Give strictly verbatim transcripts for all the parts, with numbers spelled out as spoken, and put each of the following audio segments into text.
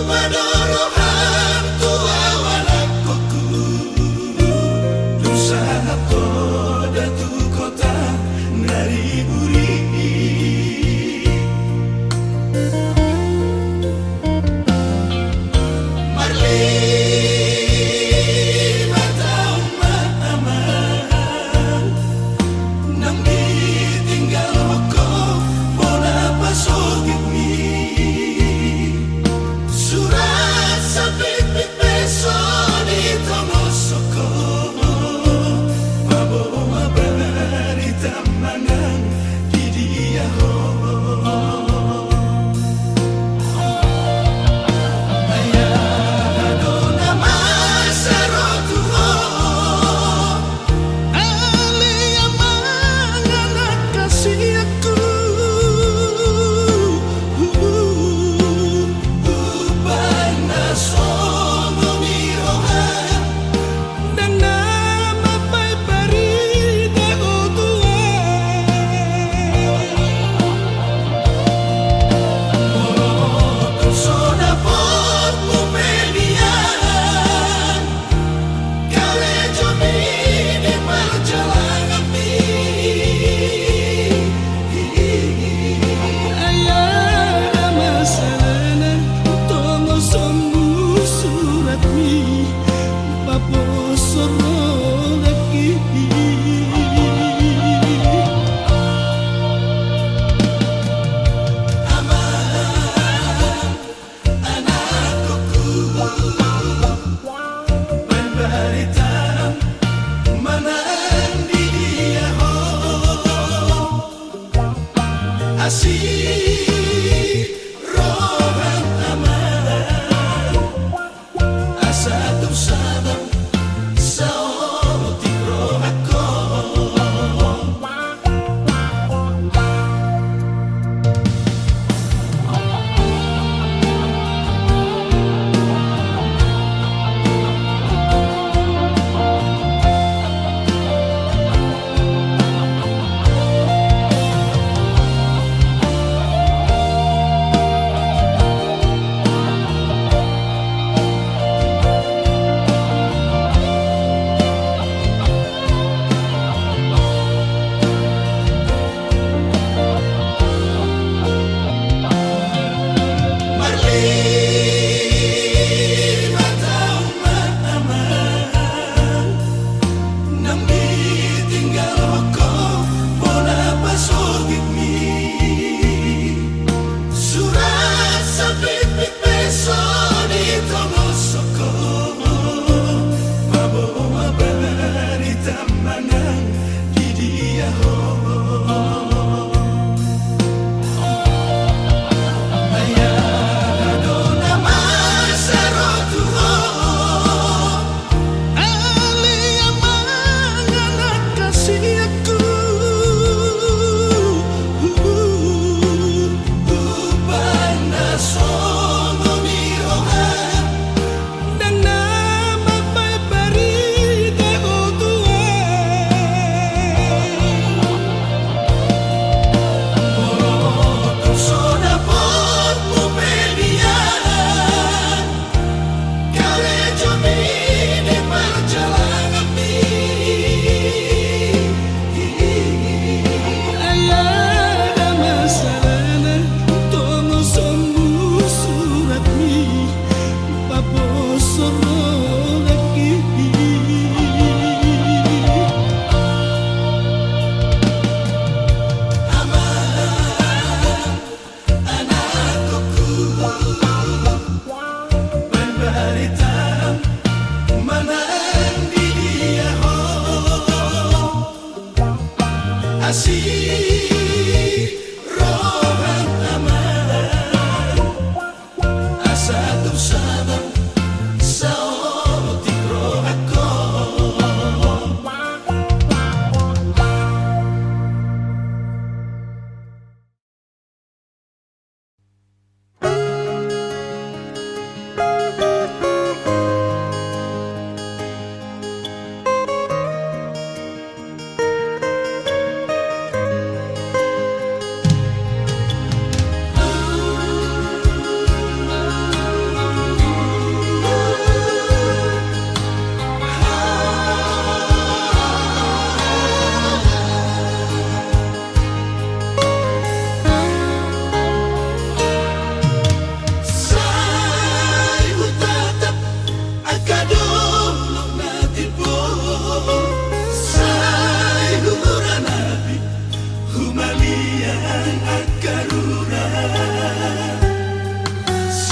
Madorohan tu ahu anakku, dung sahat ho da tu kota na ribur i. Marlima taon ma amang, nang ditinggalhon ho bona pasogitmi. Surat sapitpit pe so ditongoshon ho, paboa barita manang di dia ho. Ai aha do na masa ro tu ho? Ale amang anak hasianku, umbahen na songon i roham, ndang na mambaen barita ho tu ahu. Molo tung so dapotmu pe nian, karejo ni di parjalananmi. Ai aha masalahna, tongoshonmu suratmi, paposhon rohangki. Amang, anakku, baen barita manang di dia ho. Asi roham amang, asa tung sabar saotik rohangkon. Marlima taon ma amang, nang ditinggalhon ho bona pasogitmi. Surat sapitpit pe so ditongoshon ho, paboa barita manang di dia ho. Ai aha do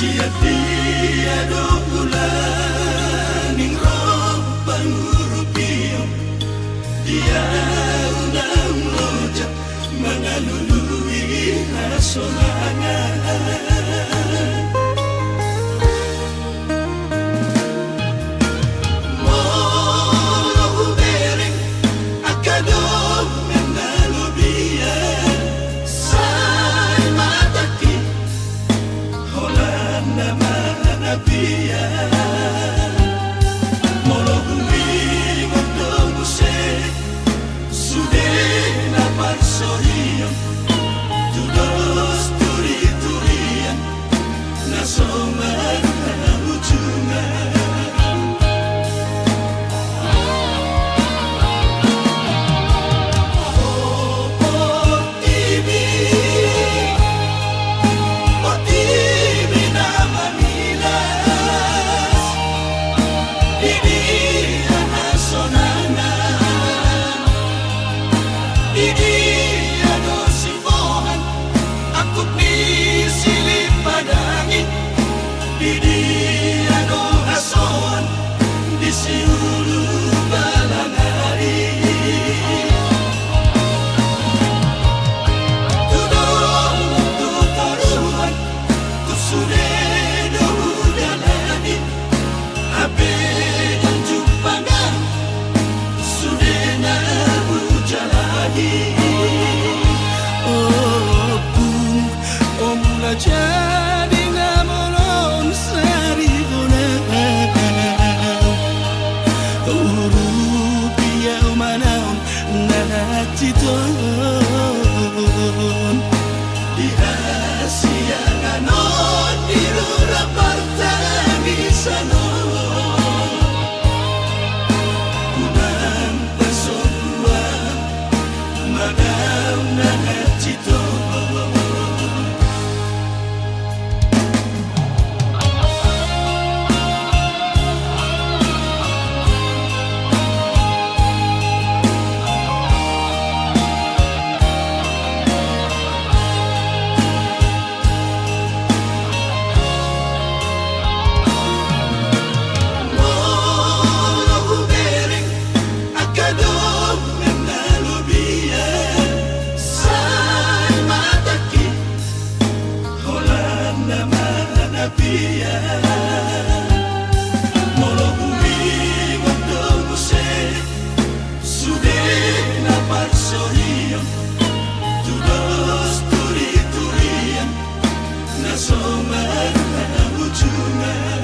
Dia, dia do hula ning ro pangurupion, dia unang loja mangalului hasonangan. Molo hubereng angka dongan na lobian, sai matangki holan na mangapia. Molo huingot do muse sude na parsorion, tudos turiturian na so marhahujungan. O portibi, portibi na mamilas, di dia hasonangan, di dia do si bohan angkup ni silipad angin, di dia do hasoan di siulu balang ari. Tu dolok tu toruan, tu sude do hudalani, hape jang jumpang, sude na hujalahi. Ompung, o mula jadi na molo on sari bona, urupi ahu manaon na hansit on. Di hasiangan on, di rura partangisan on, unang pasombu ahu manaon na hansit on. Molo hubereng angka dongan na lobian, sai matangki holan na mangapia. Molo huingot do muse sude na parsorion, tudos turiturian na so marhahujungan.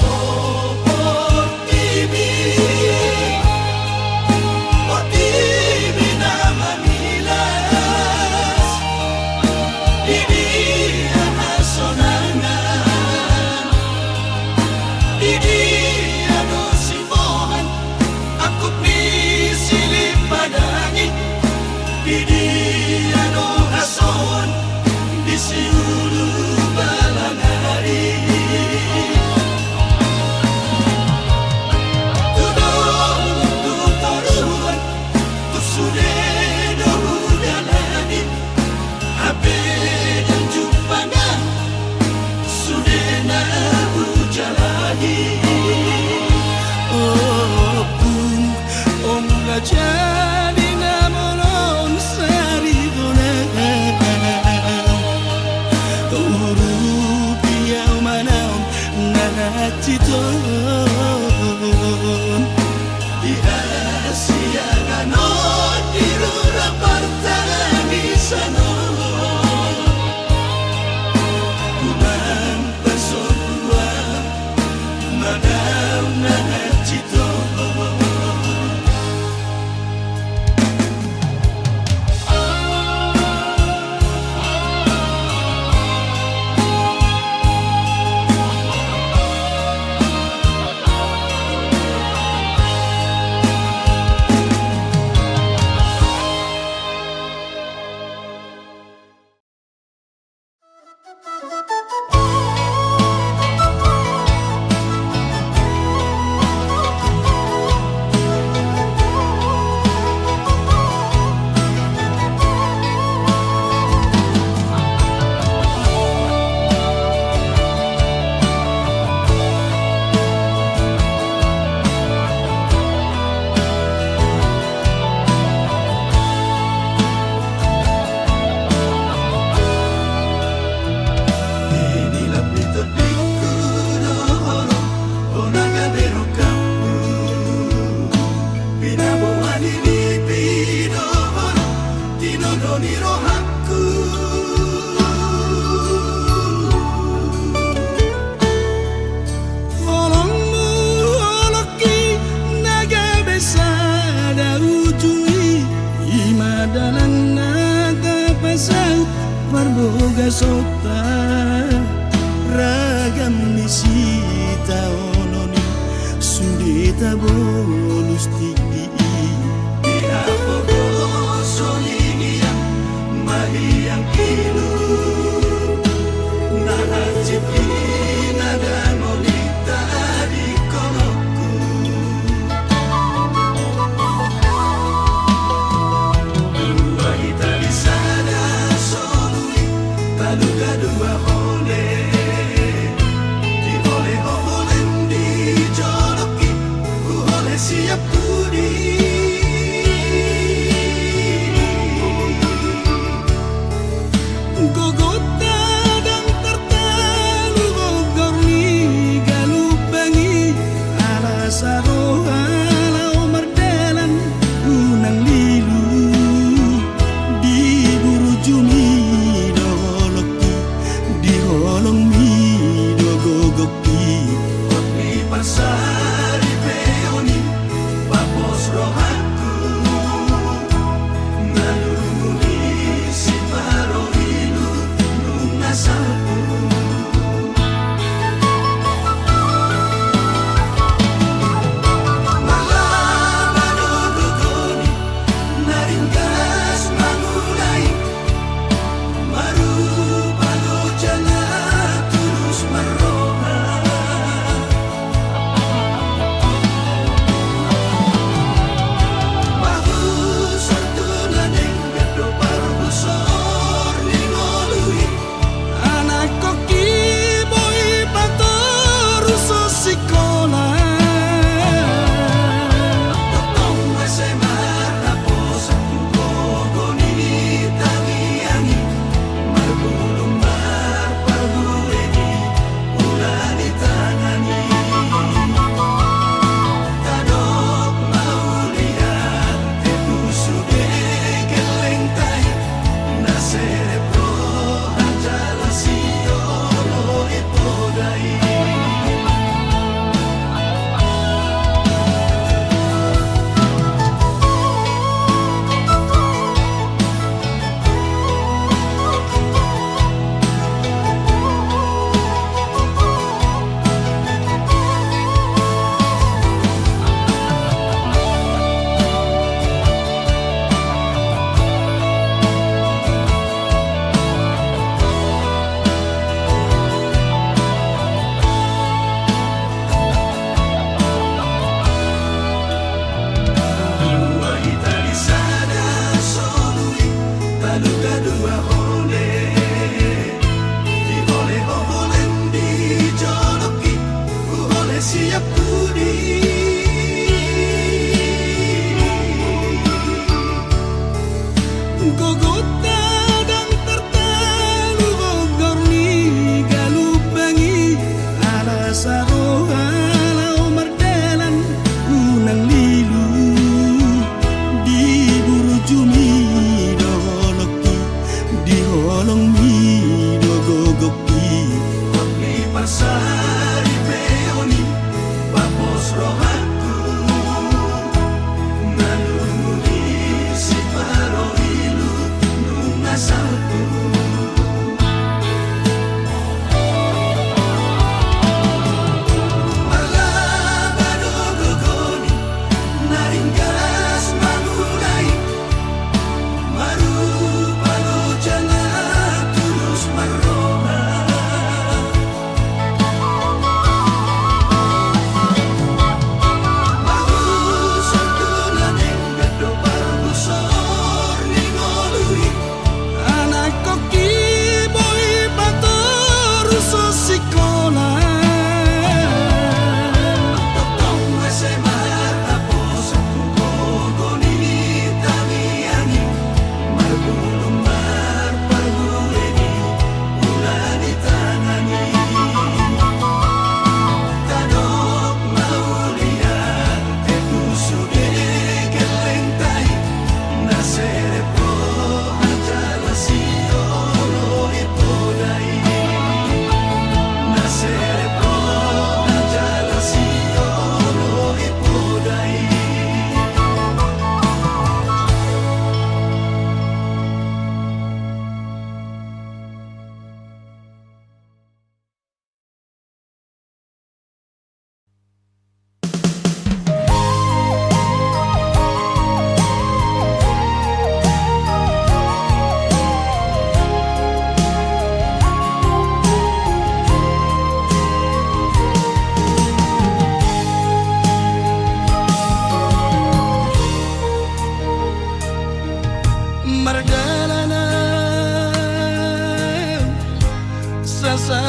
O portibi, portibi na mamilas, di dia hasonangan, di dia do si bohan angkup ni silipad angin, di dia do hasoan di siulu balang ari. Tu dolok tu toruan, tu sude do hudalani, hape jang jumpang, sude na hujalahi. Ompung, o mula jadi na molo on sari bona, rohangku. Holongmu holongki na gabe sada uju i, i ma dalan na tapasaut parbagason ta. Ragam ni sitaonon i sude tabolus tingki i. Di hapogoson i hiang ma hiang ilu, na hansit i na dangol i tadingkononku. Dua hita di sada solu i, taluga dua hole. Di hole ho holem di jolongki, huhole sian pudi. Gogonta ndang tartalu gogor ni galumbang i, ala saroha laho mardalan unang lilu. Di burjumi do holongki, di holongmi do gogongki. Hot ni parsaripeon i, papos rohangku. Na nunga ni siparohilu nunga salpu. Mangaba do gogoni na ringgas mangula i. Marupa do jala tulus marroha. Pahusor tu na denggan do parhusor ni ngolu i. Anakkon i boi patorus sikola. Tongtong ese marhaposan tu gogo ni tangiang i. Marbulung marparbue i ula ni tangan i. Tadok mauliate tu sude gellengta i. Na serep roha jala siolo i poda i. Dua hita di sada solu i, taluga dua hole. Di hole ho holem di jolongki, huhole sian pudi. Gogonta ndang tartalu gogor ni galumbang i, ala saroha laho mardalan unang lilu. Di burjumi do holongki, di holongmi do gogongki. Hot ni parsaripeon i, papos rohangku. Na nunga ni siparohilu nunga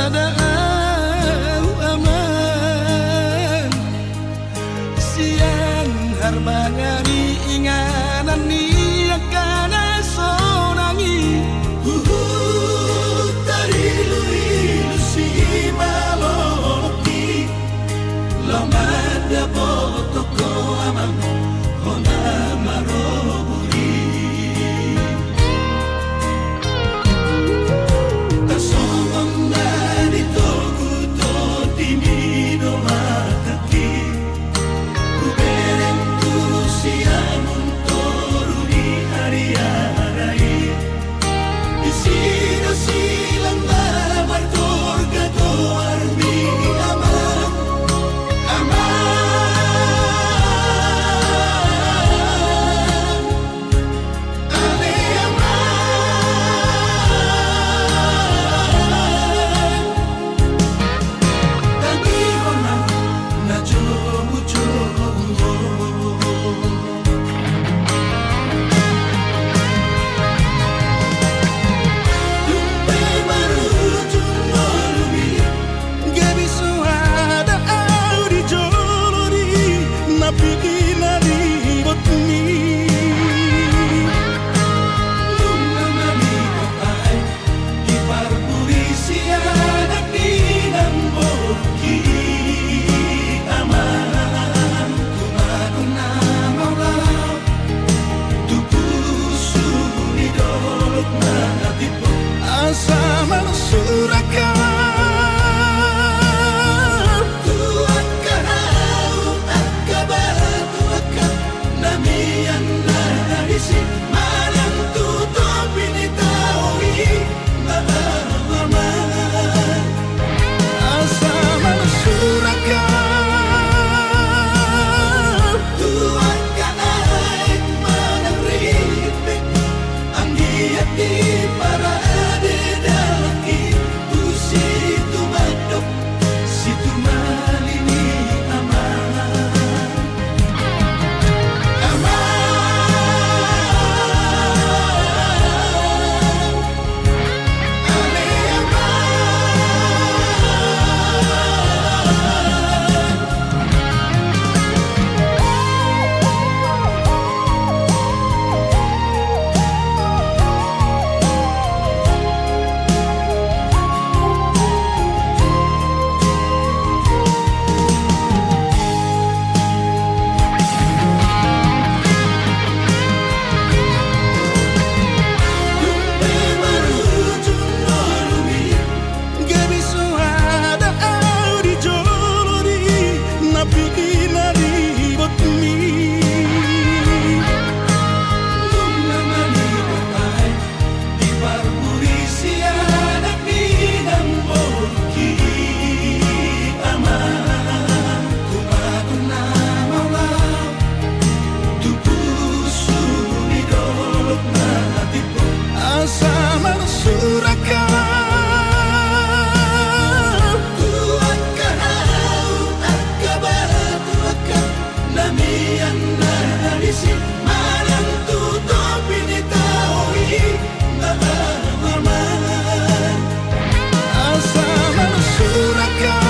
Sada au amang, sian harbangari inganan ni angka na sonang i. Huhut tariluilu simalolongki, laho mandapothon ho amang, hona maroburi. Tarsongon na ditogu tondimi do hatangki, hubereng tu siamun toru di hariara i. Disi do silang na martorga goarmi amang, amang. Ale amang, tangihon ma na joujou. Dung pe marujung ngolumi, gabe soada au di jolo ni na pingkir na ribotmi. Nunga mangido aek di parpudi sianak ni namboruki amang, tu magon na maulak, tu pusu ni dolok na tipu. Asa marsurakam tu angka hau, angka batu, angka na mian na disi, manang tu topi ni tao i. Asa marsurakam tu angka aek manang ripik, anggiat diparade dalanki tu situmandok, situmali ni amang. Amang. Gabe soada au di jolo ni na pingkir na ribotmi. Nunga mangido aek di parpudi sianak ni namboruki amang, tu magon na maulak, tu pusu ni dolok na tipu. Asa marsurakam tu angka hau, angka batu, angka na mian na disi, manang tu topi ni tao i. Asa marsurakam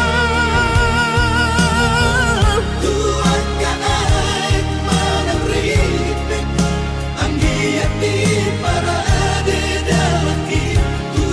tu angka aek manang ripik, anggiat diparade dalanki tu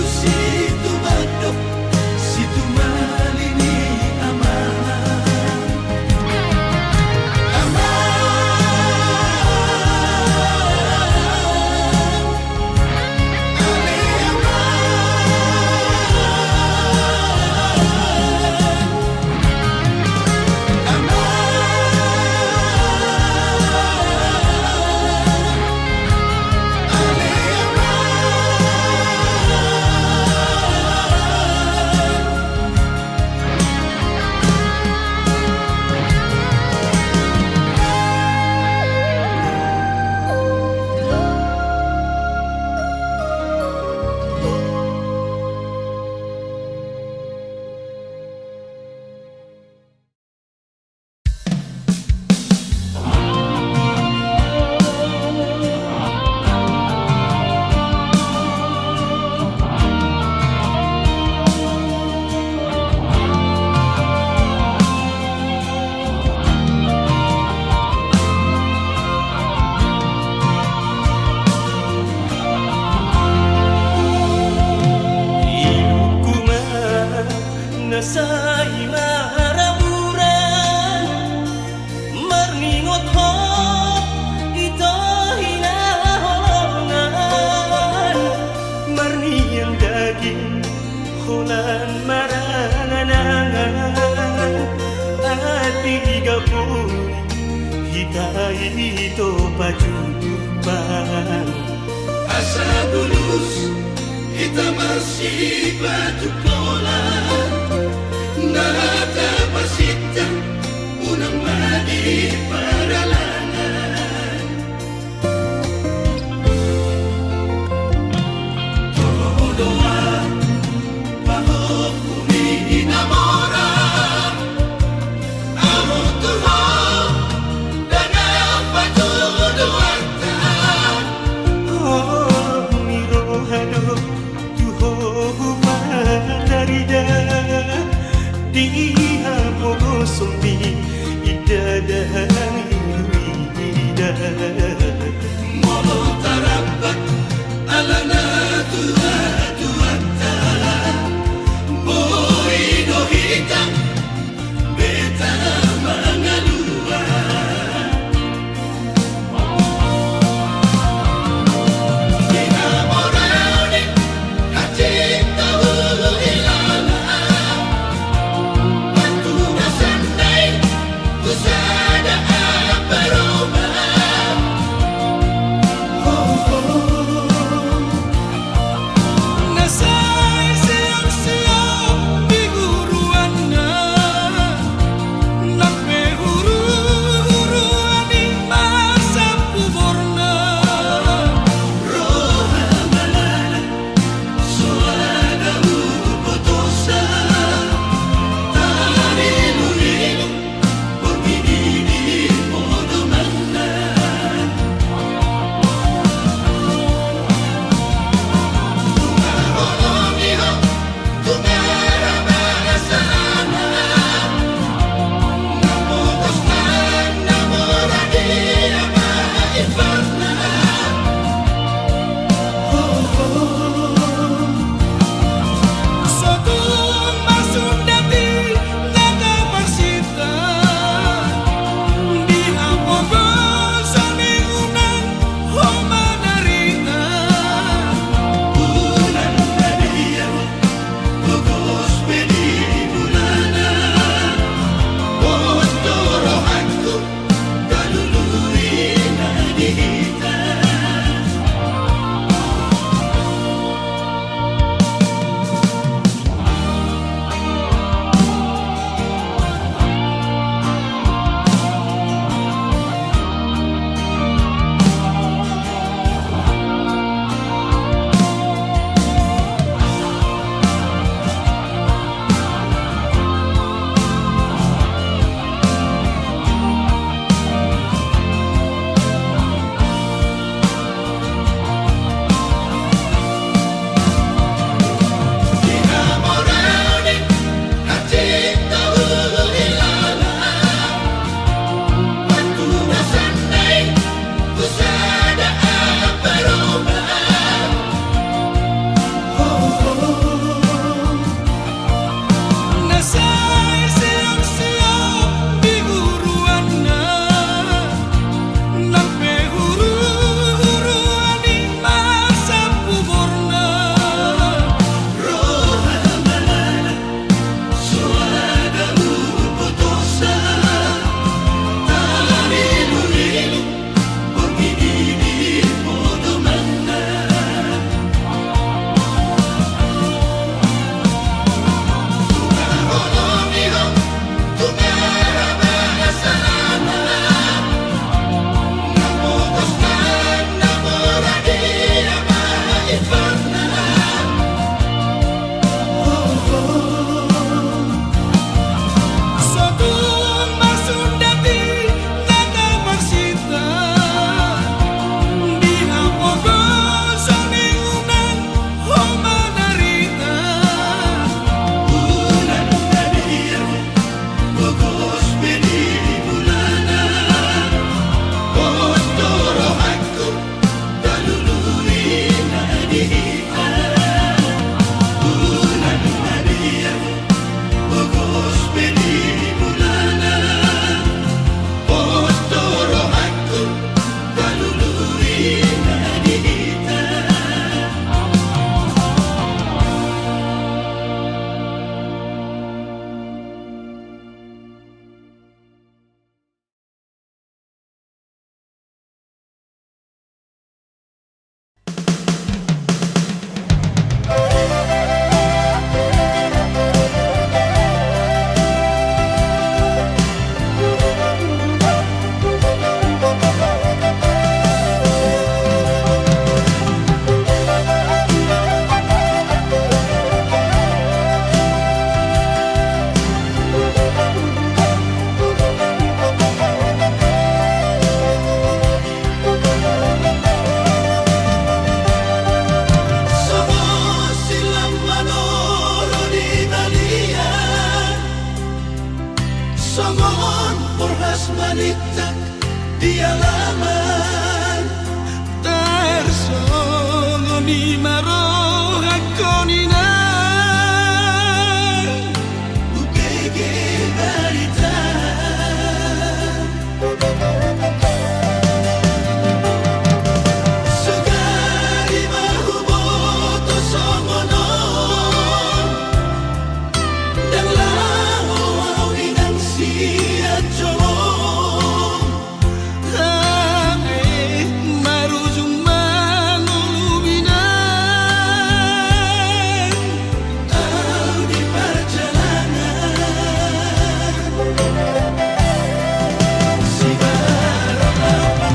Daging holan marangan-angan, atik gaboi hita i tu pajujuran. Asa bulus hita marsipatu pola, na tapasinta unang ma di paralangan. Di hapogoson ni inda dahang Tarsongon i ma rohangkon inang, hubege barita. Sogari ma huboto songon on, ndang laho au inang sian jolom. Hape marujung ma ngolum inang, au di parjalanan. Sibarang lapangan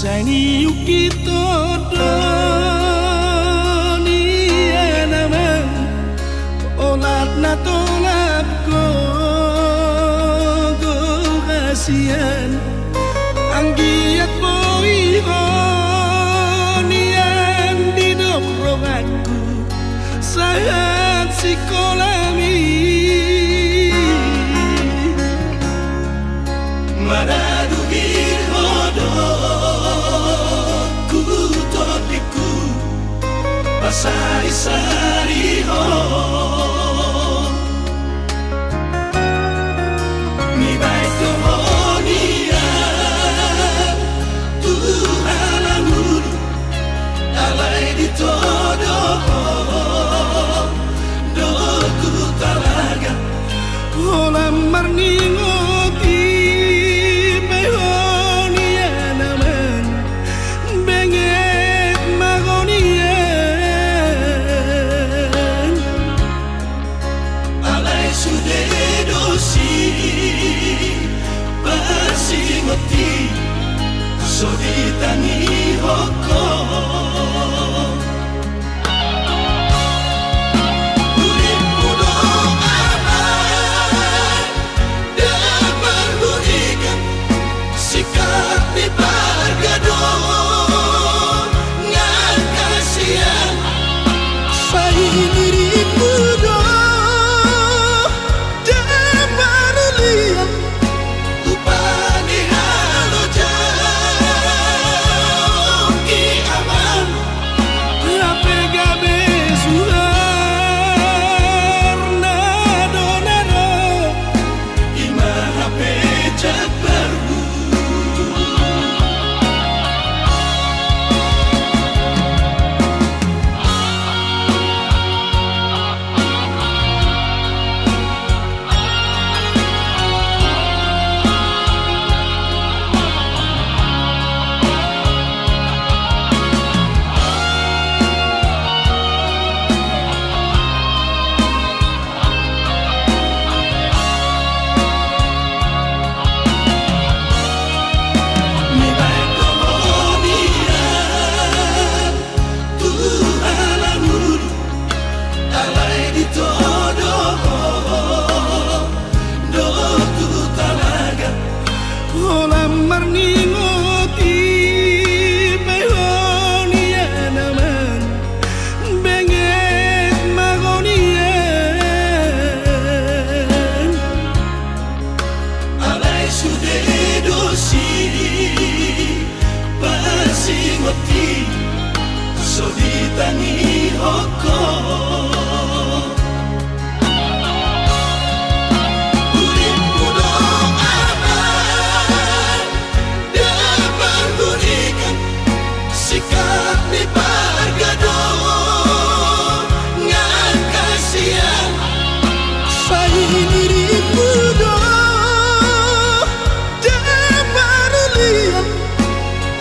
Sai niungkit do Nian amang, olat na tolap gogo hasian, anggiat boi ho nian didok rohangku sahat singkolami. Maradophon ho do tu tondingku, pasarisari ho. Nibaen do ho nian tu halangulu, alai ditodo ho do tu talaga. Holan marningot i pe ho nian amang, benget ma ho nian. Alai sude do sipasingot i, so ditangihon ho. Ulitmu do amang, damang hurikan, singkat ni parga do nangkasian. Sai niripmu do damang ulian, upa ni halojaon i amang. Hape gabe suhar na do na ro, i ma hape jambarmu. Tuhan amun alai ditodo ho do tu talaga. Holan marningot i pe ho nian amang, benget ma ho nian. Alai sude do sipasingot i, so ditangihon ho. Ulitmu do amang, damang hurikan, singkat ni parga do nangkasian. Sai niripmu do damang ulian,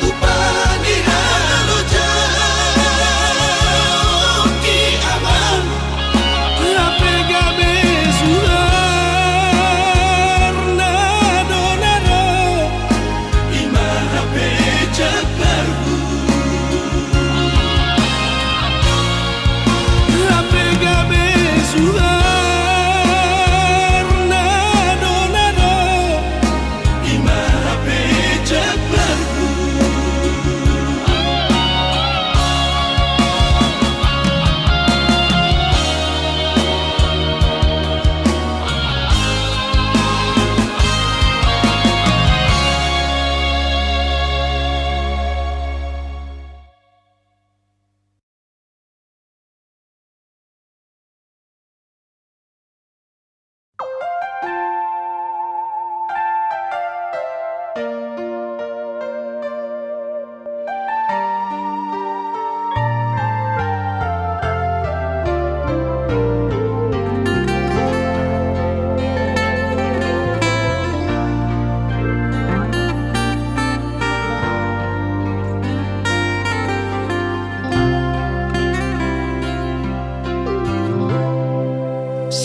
upa ni halojaon i amang. Hape gabe suhar na do na ro, i ma hape jambarmu. Hape gabe suhar na do na ro, i ma hape jambarmu.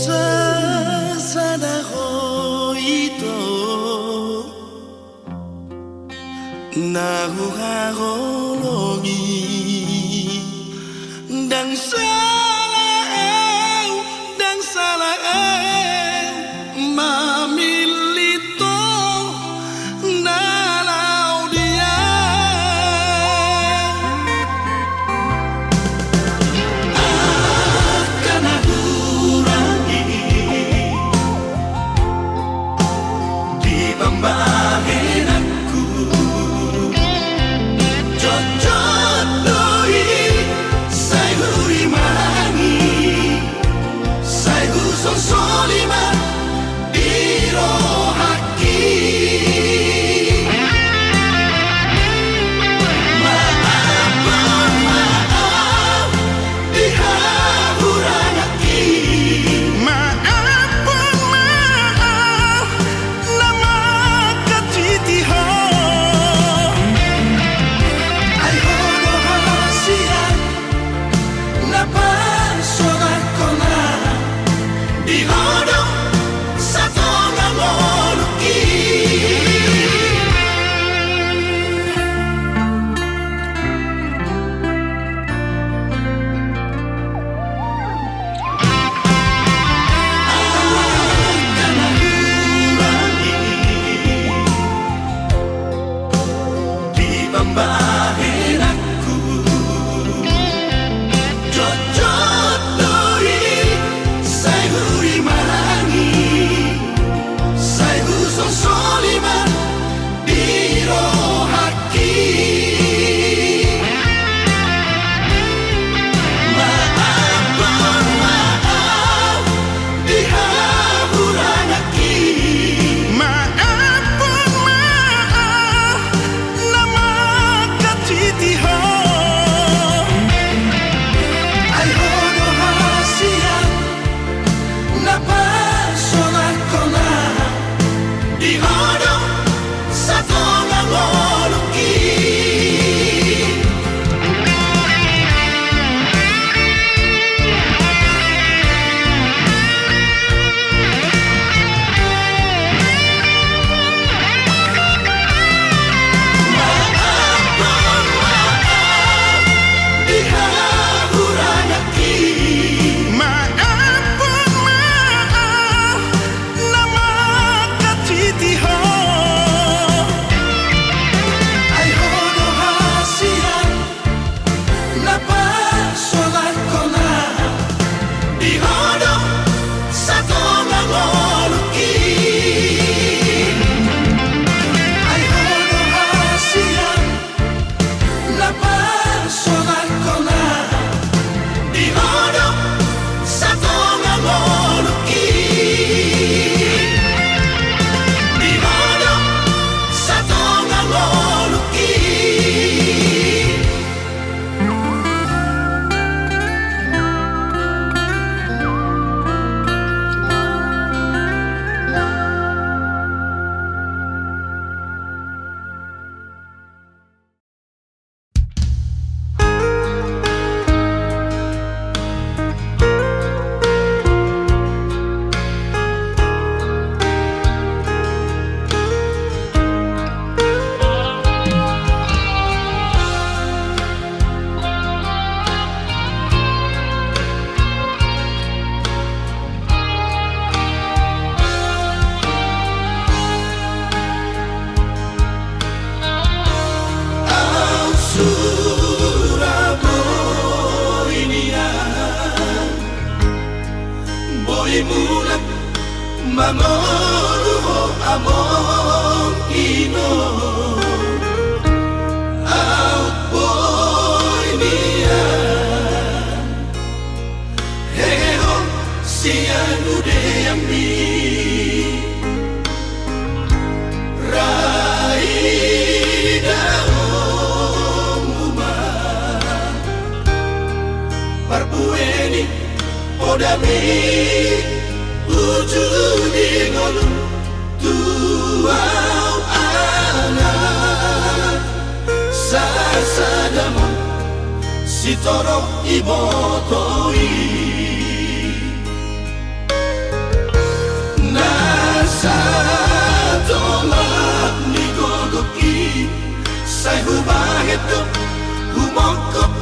Sasada ho ito na huhaholongi. Songon i ma di rohangki. Maaf, maaf, di hahuranganki. Maaf, maaf, na mangkatiti ho. Ai ho do hasian na parsonangkon na di ho do satonga ngolungki. Angka na hurang i di pambahenanku. Jotjot do i sai hurimangi, sai husonsoling ma di rohangki. Maaf, maaf, di hahuranganki. Maaf, maaf, na mangkatiti ho. Ai ho do hasian na parsonangkon na di ho do satonga ngolungki. Maaf, maaf, di hahuranganki. Maaf, maaf, na mangkatiti ho. Ai ho do hasian na parsonangkon na di ho do satonga ngolungki. Ai ho do hasian na parsonangkon na di ho do satonga ngolungki. Di ho do satonga ngolungki. Au sura boi nian, boi mulak mangolu ho among inom. Au boi nian hehe ho sian udeangmi. Rai daonmu ma parbue ni podami uju di ngolu tu au anak sasadamon sitorop iboto i. Na satolap ni gogongki sai hubahen do humongkop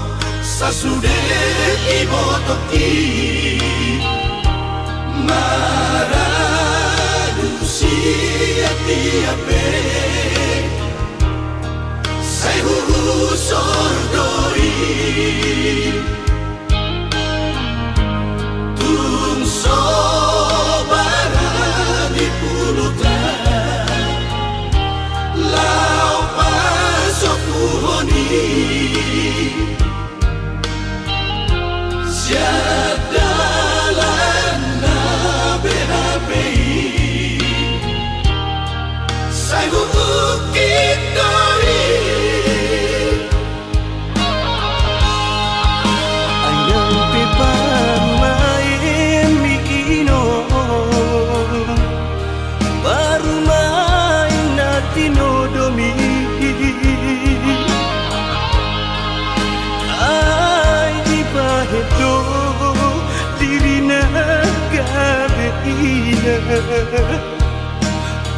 sasude ibotoki. Maradu sian dia pe sai huhusor do i. Tung so barani puluta laho pasokuhon i. Sian dalan na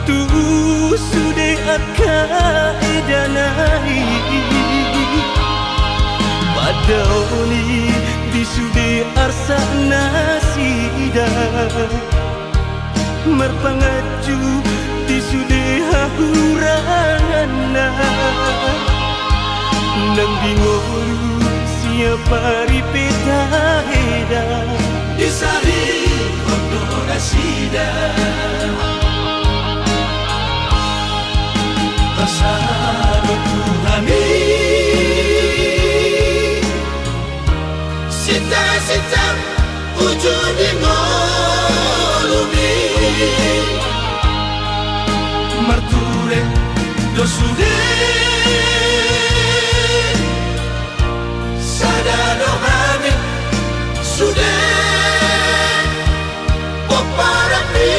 Tu sude angka edana i, padaoni di sude arsak nasida, marpanganju di sude hahuranganna. Nang di ngolu siap ari pe taheda, disarihon do nasida. Pasahat do Tuhan i sita-sita uju di ngolumi. Marture do sude, sada do hami sude pomparanmi.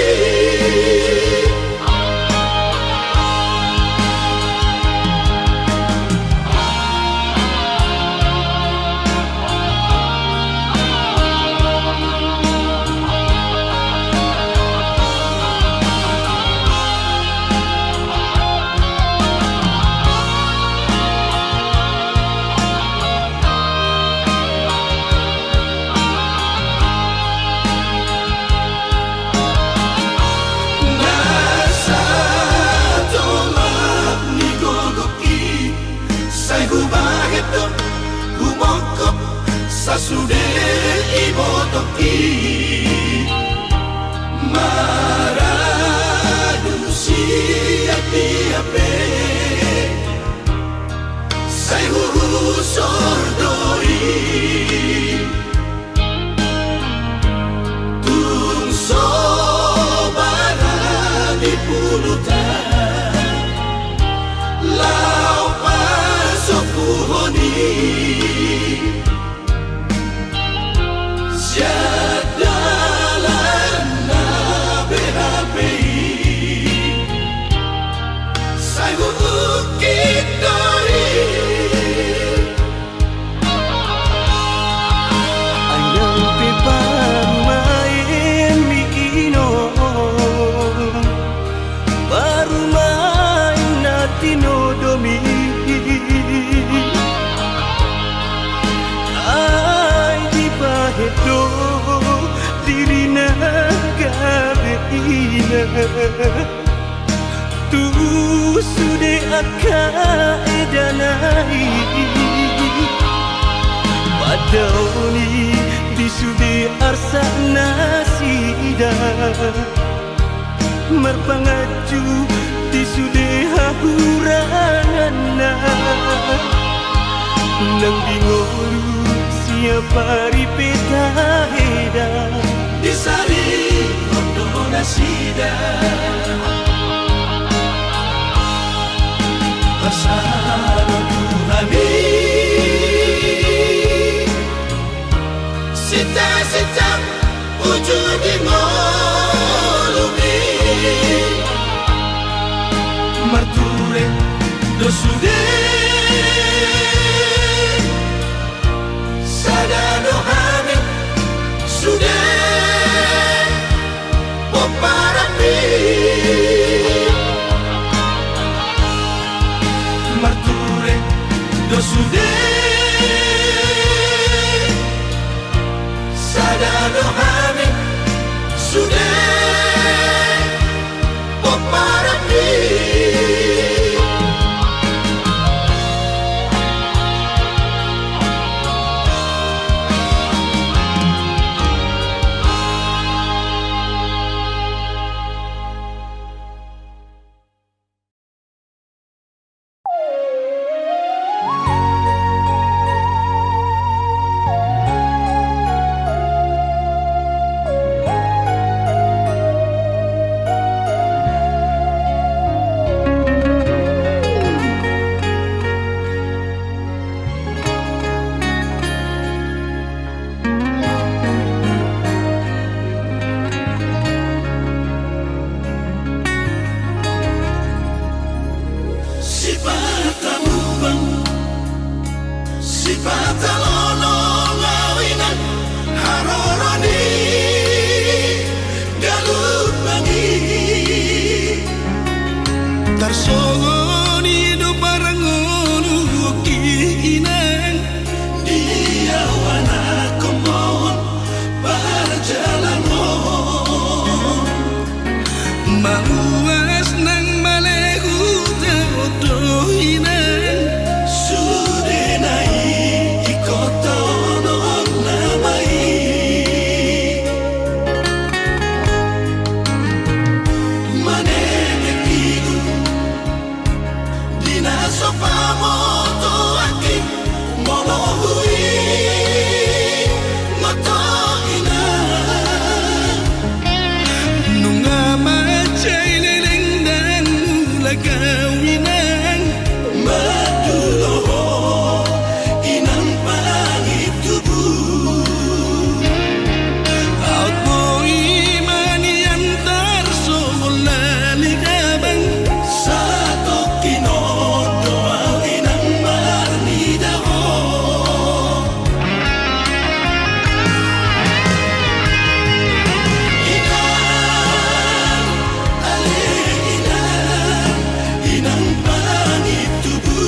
Na satolap ni gogok i, sai hubahen do humongkop sasude ibotok i. Maradu sian dia pe sai huhusor do i. Tung so barani puluta laho pasombuhon i. Sian dalan na beha pe i sai huungkit do i. Ai nang pe parumaen miginon, parumaen na tinodomi, ai dibahen do dirina gabe ina. Tu sude angka edana i, padaoni di sude arsak nasida, marpanganju di sude hahuranganna. Nang di ngolu siap ari pe taheda, disarihon do nasida. Pasahat do Tuhan i sita-sita uju di ngolumi. Marture do sude, sada do hami sude pomparanmi. Marture do sude, sada do hami sude pomparanmi. Songon i do parngoluonki inang, di au anakhonmon parjalanon. Mauas nang male hutehon do inang, sudena i ingkon taonon nama i. Manetek ilu di na so pamotoanki, molo huingot ho inang. Nunga mansai leleng ndang mulak au inang, mandulo ho inang pangido tubu. Aut boi ma nian tarsongon lali habang, satongkin on do au inang marnida ho. Inang, ale inang, inang pangido tubu.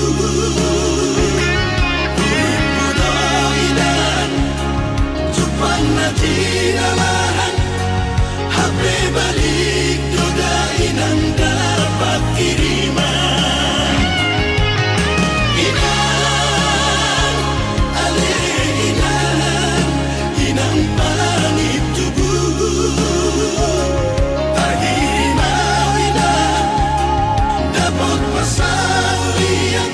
Hurimpu do inang, jumpang na jinalahan, hape balik do da inang dalan pangkiriman. Inang, ale inang, inang pangido tubu. Tahi ma au inang, dapot parsaulian,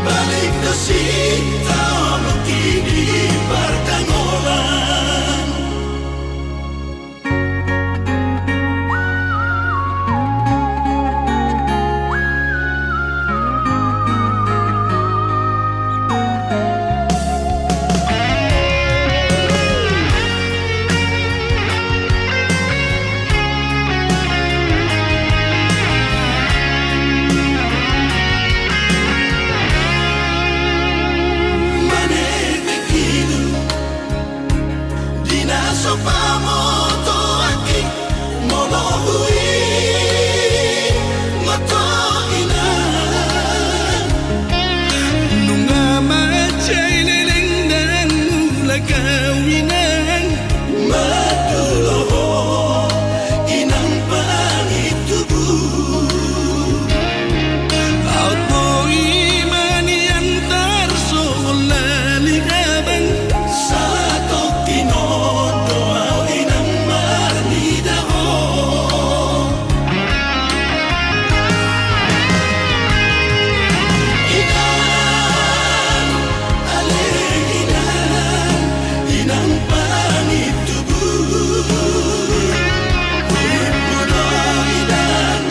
balik do sitaononki di partangolan. Manetek ilu di na so pamotoanki, molo huingot ho inang. Nunga mansai leleng ndang mulak au inang, mandulo ho inang pangido tubu. Aut boi ma nian tarsongon lali habang, satongkin on do au inang marnida ho. Inang, ale inang, inang pangido tubu. Hurimpu do inang,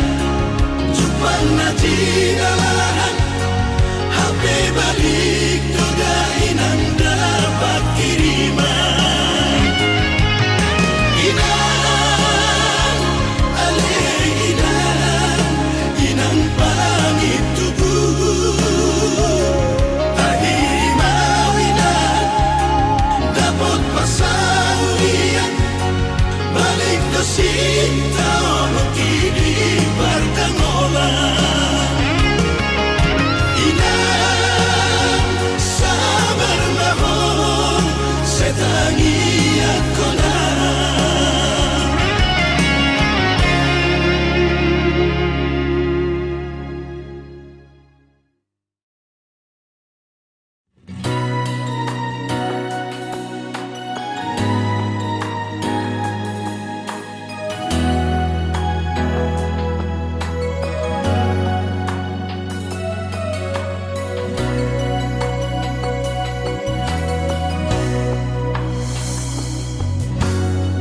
jumpang na jinalahan, hape balik do da inang dalan pangkiriman. Inang, ale inang, inang pangido tubu. Tahi ma au inang, dapot parsaulian, balik do sitaononki di partangolan. Inang, sabar ma ho, sai tangiangkon au.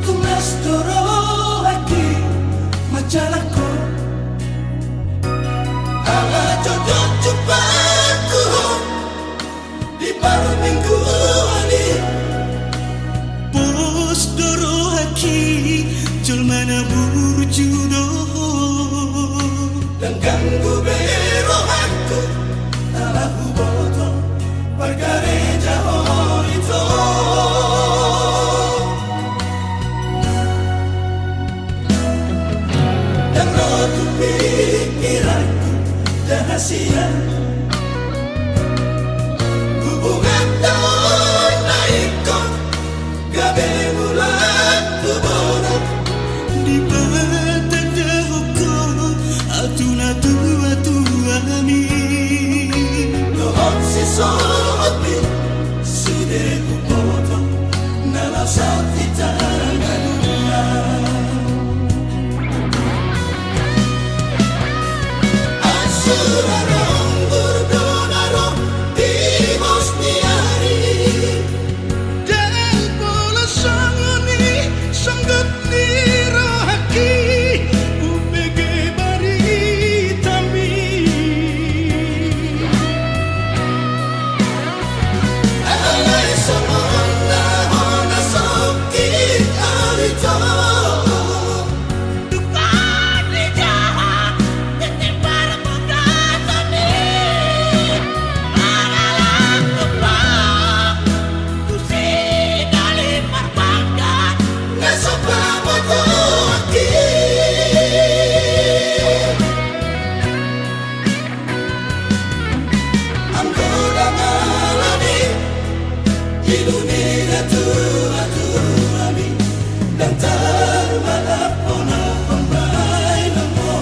Tunas do rohangki manjalang ho, ala jotjot jumpangku ho di parmingguan i. Pos do rohangki, jolma na burju do ho. Ndang ganggu be rohangku, ala huboto parkarejaon ito. Ndang ro tu pikiranku Sian hubunganta on na ingkon gabe mulak tu bona, dipatandahon ho atu na tuatua nami dohot sisongonmi. Sude huboto na laos hita na dua. Asura ronggur do na ro di hos ni ari. Dang pola songon i songgot ni rohangki umbege baritami. Alai songon na hona songkit ari to. Tumpah ni jahat, titik parputaran i. Maralang tumpah, tu si dali marbangga, na so pamotoki. Anggo dang alani ilu ni natuatuami, dang tarmalap hona pambahenanmu.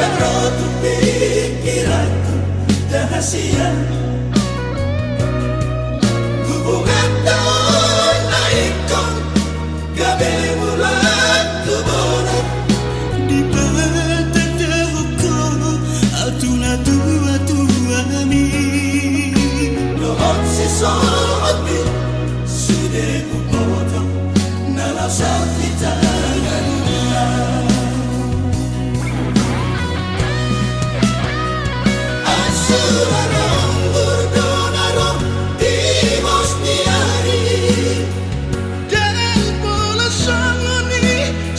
Dang ro tu pingkiranku da hasian hubunganta on na ingkon gabe mulak tu bona, dipatandahon ho atu na tuatua nami dohot sisongonmi. Sude huboto na laos hita na dua. Asura ronggur do na ro di hos ni ari. Dang pola songon i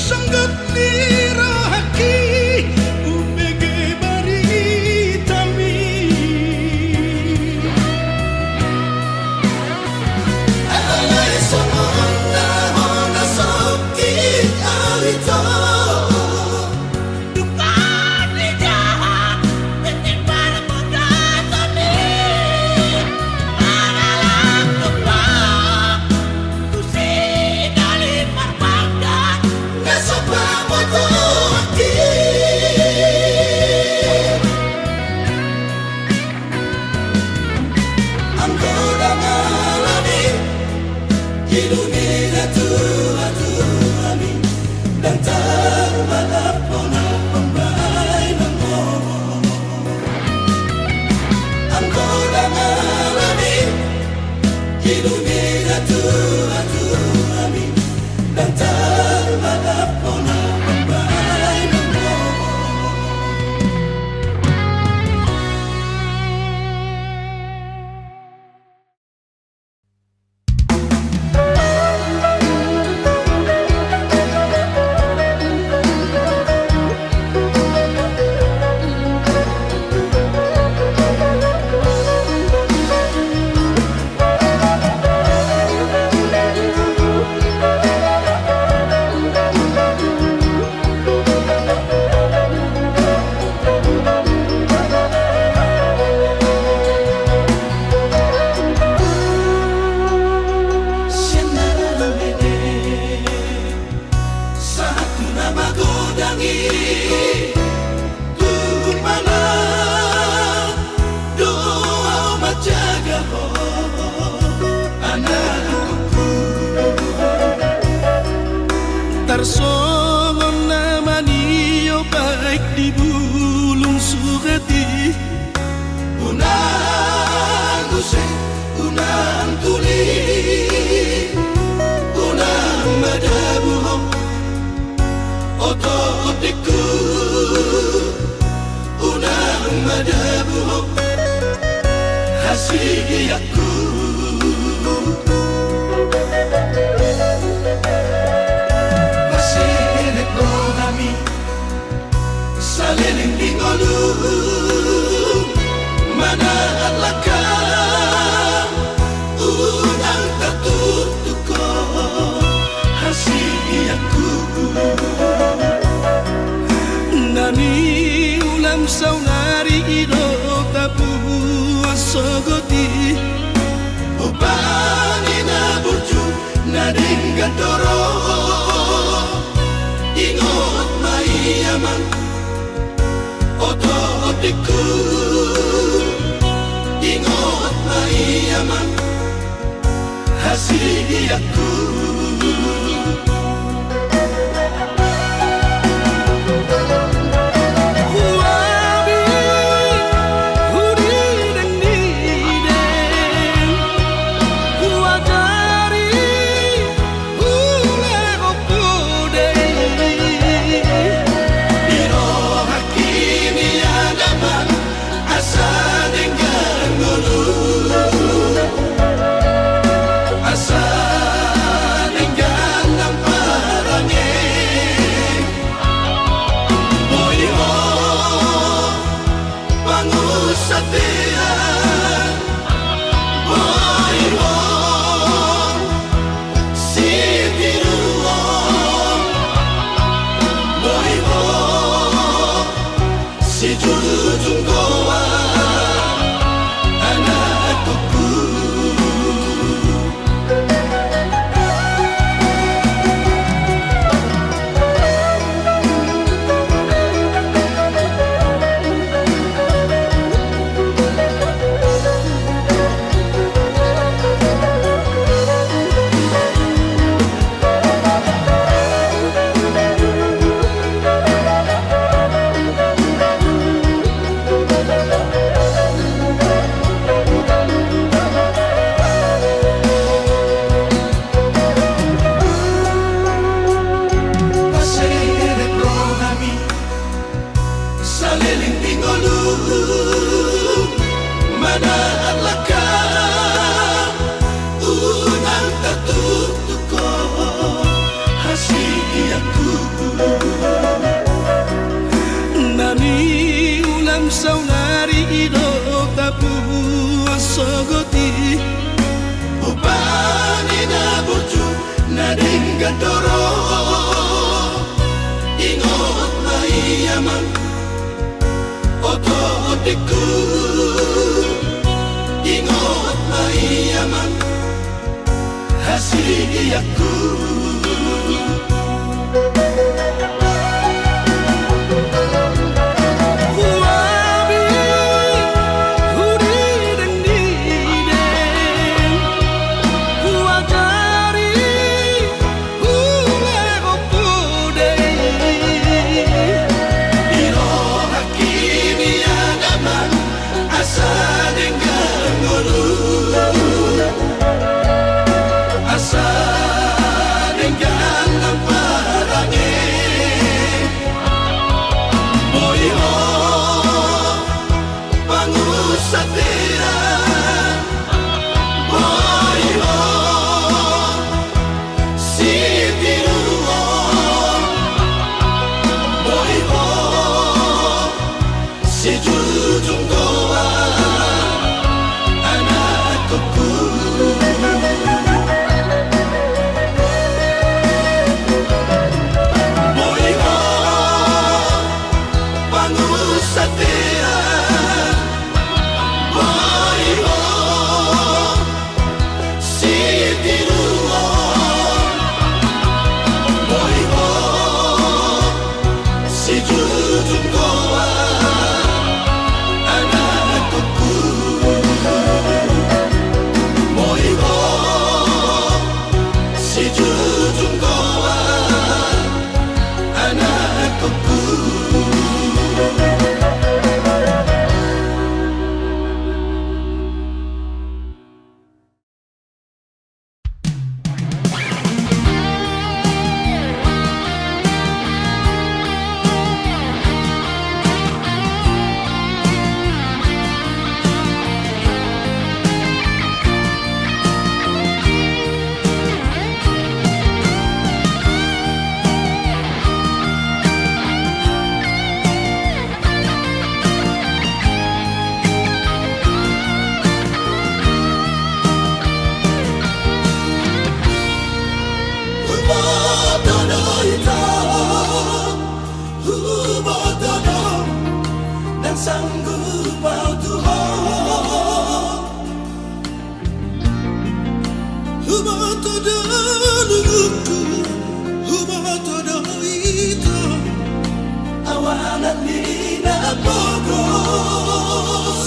songgot ni rohangki umbege baritami. Alai songon na hona songkit ari to. Tumpah ni jahat, titik parputaran i. Maralang tumpah, tu si dali marbangga, na so pamotoki. Anggo dang alani ilu ni natuatuami, dang tarmalap hona pambahenanmu. Anggo dang alani ilu ni natuatuami, dang tarmalap hona pambahenanmu. Sian na mene sahat tu na magodang i, tu hupala do ahu manjaga ho, anakku. Tarsongon na manio baik di bulung suhat i. Unang use, unang tuli, unang madabu ho, oto otikku, unang madabu ho. Saonari i do tapuan sogot i. Upa ni na burju na denggan do ro. Ingot ma i amang, oto otikku. Ingot ma i amang, hasianku. Huabi, hudideng-dideng, huajari, hulehon podeh. Di rohangki nian amang, asa denggan ngolu, asa denggan nang parange. Boi ho pangunsatean, boi ho sitiruon, boi ho sijujung goar, anakku. Paserep rohami saleleng ni ngolu, manat langkam unang tartuktuk ho, hasianku. Na niulam saonari i do tapuan sogot i. Upa ni na burju na denggan do ro. Ingot ma i amang, oto otikku. Ingot ma i amang, hasianku. Huabi, hudideng-dideng, huajari, hulehon podeh. Di rohangki nian amang, asa denggan ngolu, asa denggan nang parange. Boi ho pangunsatean, boi ho sitiruon, boi ho sijujung goar, anakku. Boi ho pangu Sanggup au tu ho. Huboto do lungukku, huboto do ito. Au anak ni na pogos.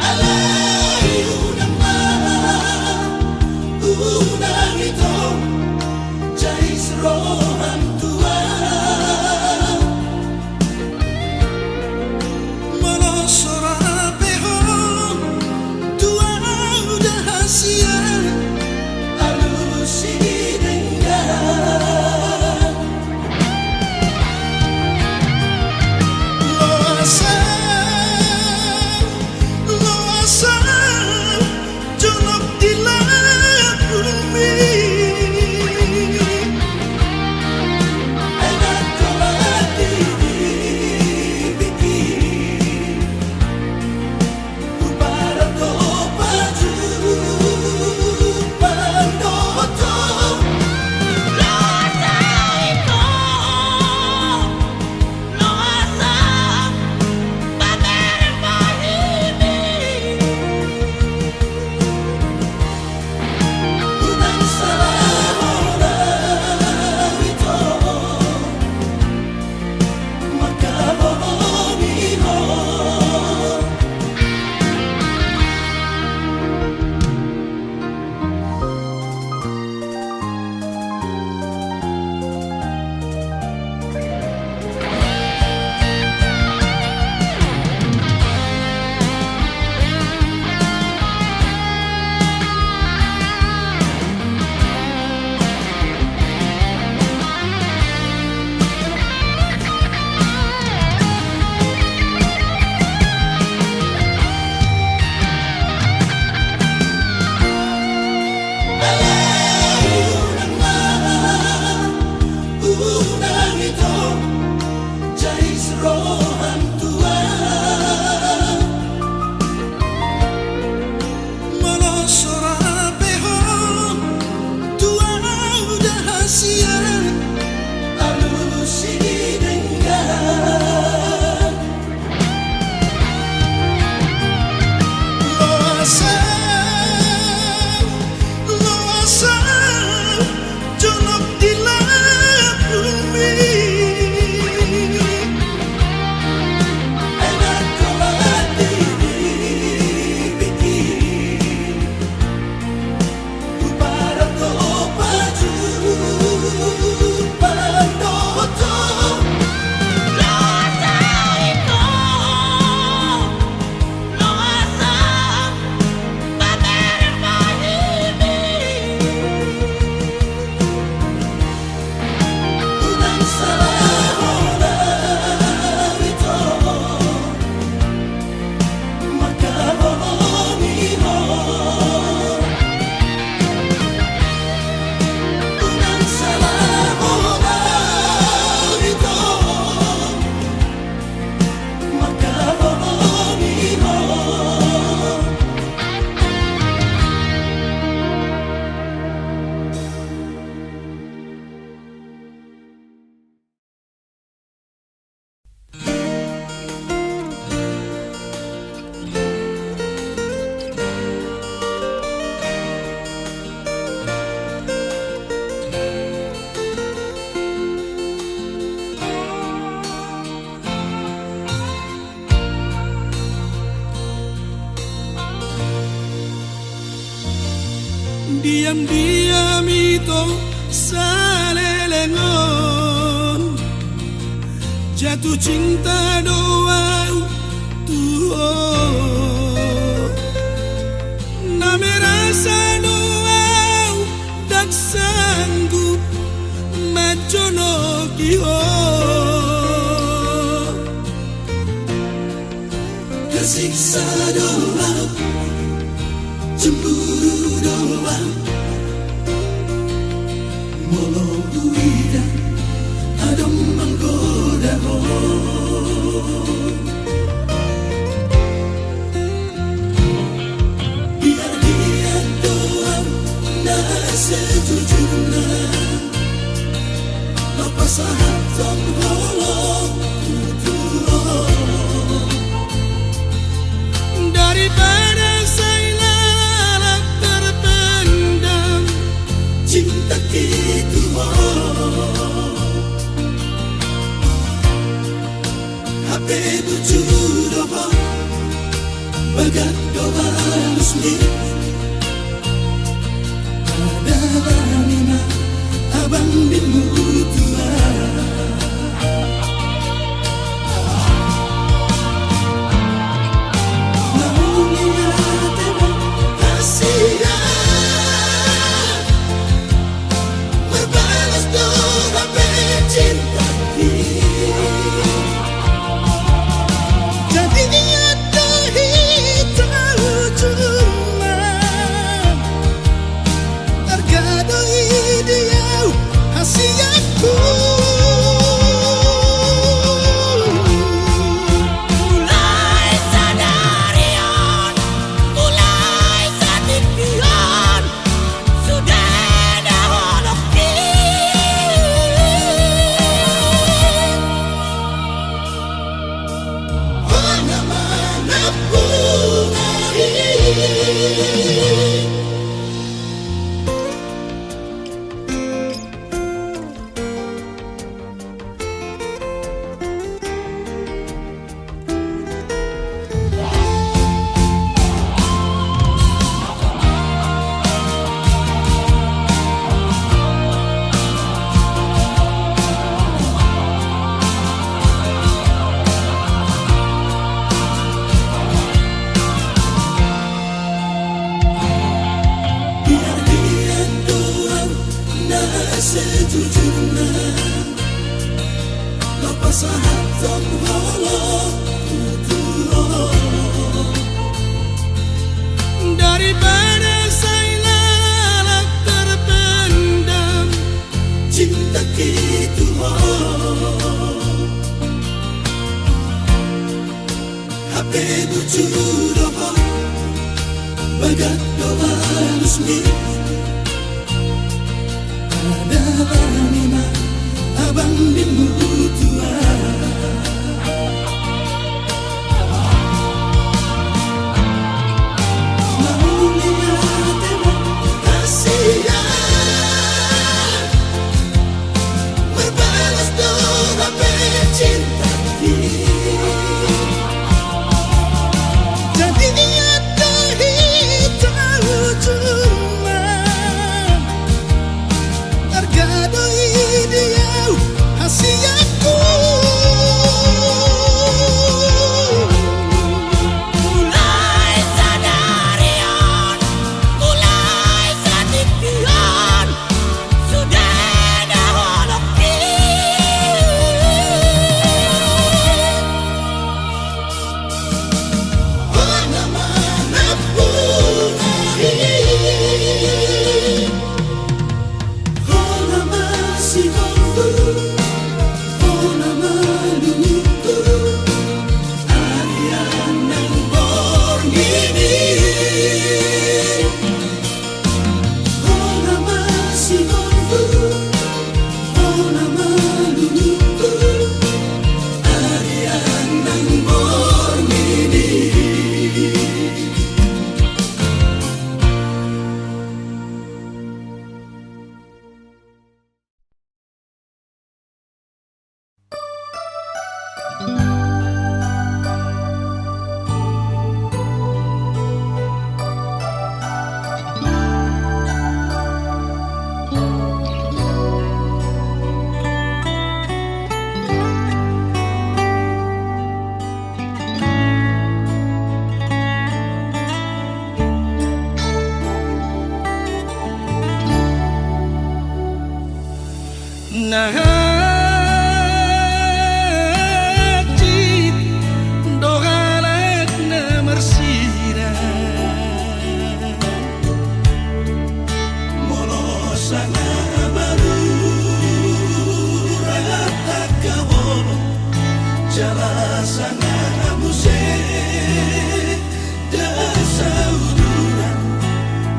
Alai unang ma, unang ito, jais roham tu au. Molo so ra pe ho tu au da hasian, alusi denggan. Loasa, loasa, jonok di lambungmi. Enak kau hati di pikir. Molo so ra pe ho tu au da hasian, alusi denggan. Loasa, loasa, jonok di lambungmi. Enak kau hati di pikir. Diam-diam ito saleleng on, jatuh cinta do au tu ho. Na merasa do au ndang sanggup manjonoki ho. Tersiksa do au, cemburu do au, molo huida adong manggoda ho. Biar dia do au na sejujurna, na pasahathon holong tu Tuhan. Pe bucu do ho, bagas do alusmi. Adalah ni ma abang di mutua. Nauli ate ma hasian. Marbalas do hape cintaki. Jadi ia do hita ujungna. Arga do i di au hasianku. Mulai sadari on, mulai saat on, sudah ada holok di. Hona manapuna i. Biar dia doang na sejujurna. Lopas sahat on holong tutu. Daripada sai lalap terpendam cinta ki tu ho. Hape bucu do ho, bagas do alusmi. Adalah ni ma abang di mutua. Nauli ate ma hasian. Marbalas do hape cintaki. Jadi ia do hita ujungna. Arga do i di au hasianku. Mulai sadari on, mulai saat on, sudah ada holok i. Hona manapuna i. Hona ma sigombu, hona ma lunguku, arian nang borngin i. Hona ma sigombu, hona ma lunguku, arian nang borngin i. Na hansit do halak na marsida. Molo sanga marurat angka holong, jala sanga muse ndang sauduran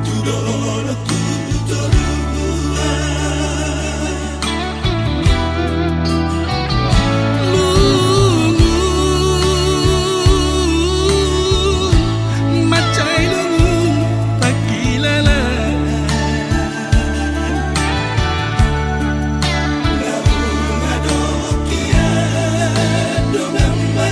tu dolok tu toruan. Lungun, mansai lungun pangkilalaan. Naung adong ia dongan ma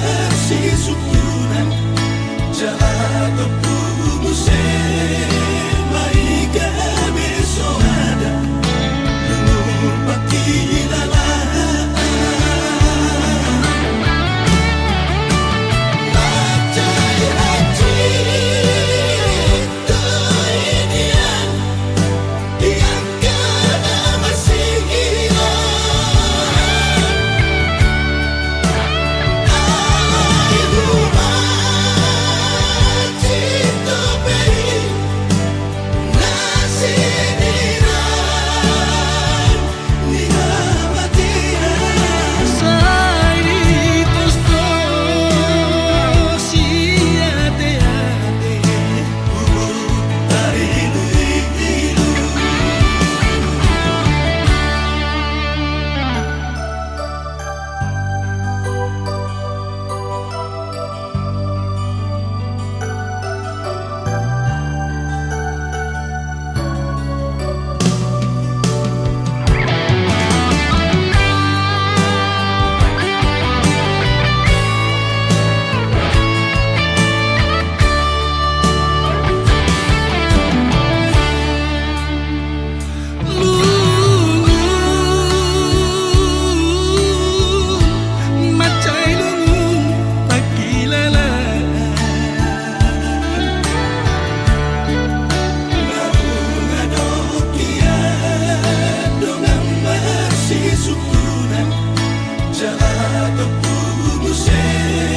Saat ompu muse